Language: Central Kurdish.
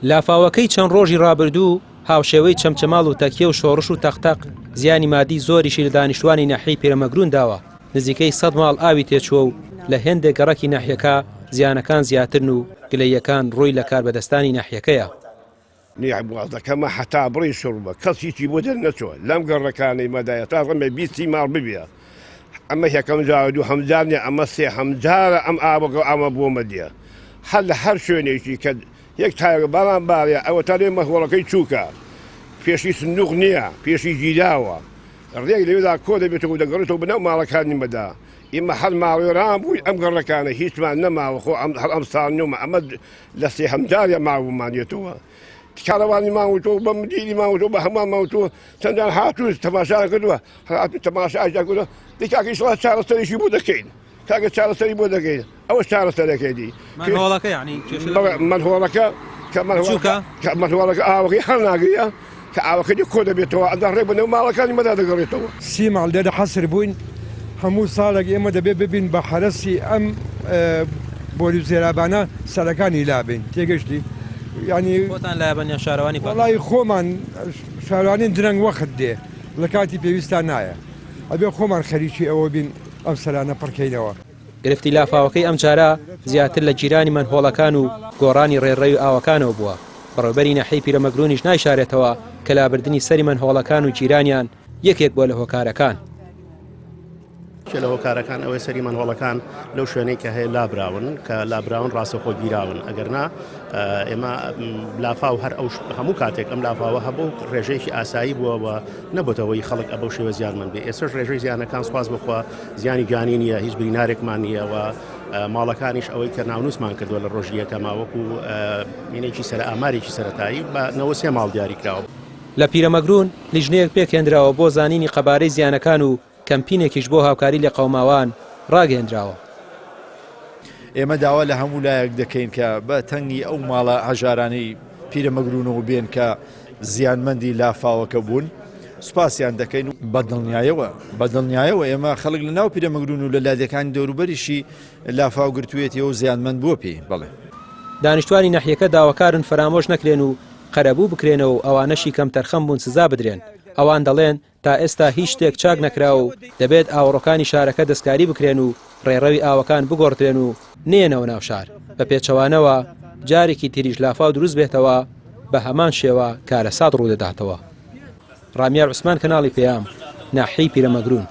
لافاوەکەی چەند ڕۆژی ڕابردوو هاوشێوەی چەمچەماڵ و تەکیە و شۆڕش و تەقتەق زیانی مادی زۆریشی لە دانیشتوانی ناحیەی پیرەمەگرون داوە، نزیکەی سەد ماڵ ئاوی تێچووە و لە هێندێک گەڕەکی ناحیەکە زیانەکان زیاترن و گلەییەکان ڕووی لە کاربەدەستانی ناحیەکەیە. نیعمەتەکەمە هەتا بڕی شڕبە کەس هیچی بۆ دەرنەچووە لەم گەڕەکانەی مەدا تا ڕەمێ 20 ماڵ ببێ ئەمە یەکەم جار دووهەم جار نیە ئەمە سێهەم جارە ئەم ئاوەکە ئەمە بۆمە دێ هەر لە هەر شوێنێکی کە یەک تایە باران بارێ ئەوە تا لێ مەهۆڵەکەی چووکە پێشی سندوق نییە پێشی گیراوە ڕێک لەوێدا کۆ دەبێتەوە و دەگەڕێتەوە بەناو ماڵەکانی مەدا ئێمە هەر ماڵوێران بووین ئەم گەڕەکانە هیچمان نەماوە خۆ ئەم هەر ئەم ساڵ نومە ئەمە لە سێهەم جارە ماومان دێتەوە کارەوانی ماوتەوە بە مدیری ماوتەوە بە هەمووان ماوتەوە چەندان هاتوون تەماشا کردووە هاتوو تەماشا کردووە دی کاکە ئیشڵا چارەسەرێکی بۆ دەکەین کاکە چارەسەری بۆ دەکەین ئەوە چارەسەرەکەی دی مەنهۆڵەکە یعنی مەنهۆڵەکە کە مەنهۆڵەکە کە مەنهۆڵەکە ئاوەکەی هەر ناگریە کە ئاوەکە دی کۆ دەبێتەوە ئەدا ڕێک بەنێو ماڵەکانی مەدا دەگەڕێتەوە. سی ماڵ لێرە حەسر بووین، هەموو ساڵێک ئێمە دەبێ ببین بە حەرەسی ئەم بۆری و زێرابانە سەرەکانی لابەین تێگەشتی یانی خۆتان لابەن یان شارەوانی پاک وەڵی خۆمان شارانی درەنگ وەخت دێ لە کاتی پێویستا نایە ئەبێ خۆمان خەریکی ئەوە بین ئەم سەرانە پڕکەینەوە. گرفتی لافاوەکەی ئەمجارە زیاتر لە گیرانی مەنهۆڵەکان و گۆڕانی ڕێڕەوی ئاوەکانەوە بووە، بەڕێوبەری ناحیەی پیرەمەگرونیش نایشارێتەوە کە لابردنی سەری مەنهۆڵەکان و گیرانیان یەکێک بووە لە هۆکارەکان. یەکێ لە هۆکارەکان ئەوەی سەری مەنهۆڵەکان لەو شوێنەی کە هەیە لابراون، کە لابراون ڕاستەوخۆ گیراون، ئەگەرنا ئێمە لافاو هەر ئەو هەموو کاتێک ئەم لافاوە هەبوو ڕێژەیەکی ئاسایی بووە و نەبووتە هۆی خەڵک ئەبەو شێوە زیانمەند بێ. ئێستاش ڕێژەی زیانەکان سوپاس بۆ خوا زیانی گیانی نییە، هیچ برینارێکمان نییە و ماڵەکانیش ئەوەی کە ناونووسمان کردووە لە ڕۆژی یەکەما وەکو مینێکی سەر ئامارێکی سەرەتایی بە 93 ماڵ دیاری کراوە. لە پیرەمەگرون لیژنەیەک پێکهێنراوە بۆ زانینی قەبارەی زیانەکان و کەمپینێکیش بۆ هاوکاری لێقەوماوان ڕاگەیەندراوە. ئێمە داوا لە هەموو لایەک دەکەین کە بە تەنگی ئەو ماڵە هەژارانەی پیرەمەگرونەوە بێن کە زیانمەندی لافاوەکە بوون سوپاسیان دەکەین و بەدڵنیایەوە بەدڵنیایەوە ئێمە خەڵک لە ناو پیرەمەگرون و لە لادێکانی دەوروبەریشی لافاو گرتوویەتی و زیانمەند بووە پێی بەڵێ. دانیشتوانی ناحیەکە داواکارن فەرامۆش نەکرێن و قەرەبوو بکرێنەوە و ئەوانەشی کەمتەرخەم بوون سزا بدرێن، ئەوان دەڵێن تا ئێستا هیچ شتێک چاک نەکراوە و دەبێت ئاوەڕۆکانی شارەکە دەستکاری بکرێن و ڕێڕەوی ئاوەکان بگۆڕدرێن و نەیەنەوە ناو شار، بە پێچەوانەوە جارێکی تریش لافاو دروست بێتەوە بە هەمان شێوە کارەسات ڕوودەداتەوە. ڕامیار عوسمان کەناڵی پەیام، ناحیەی پیرەمەگرون.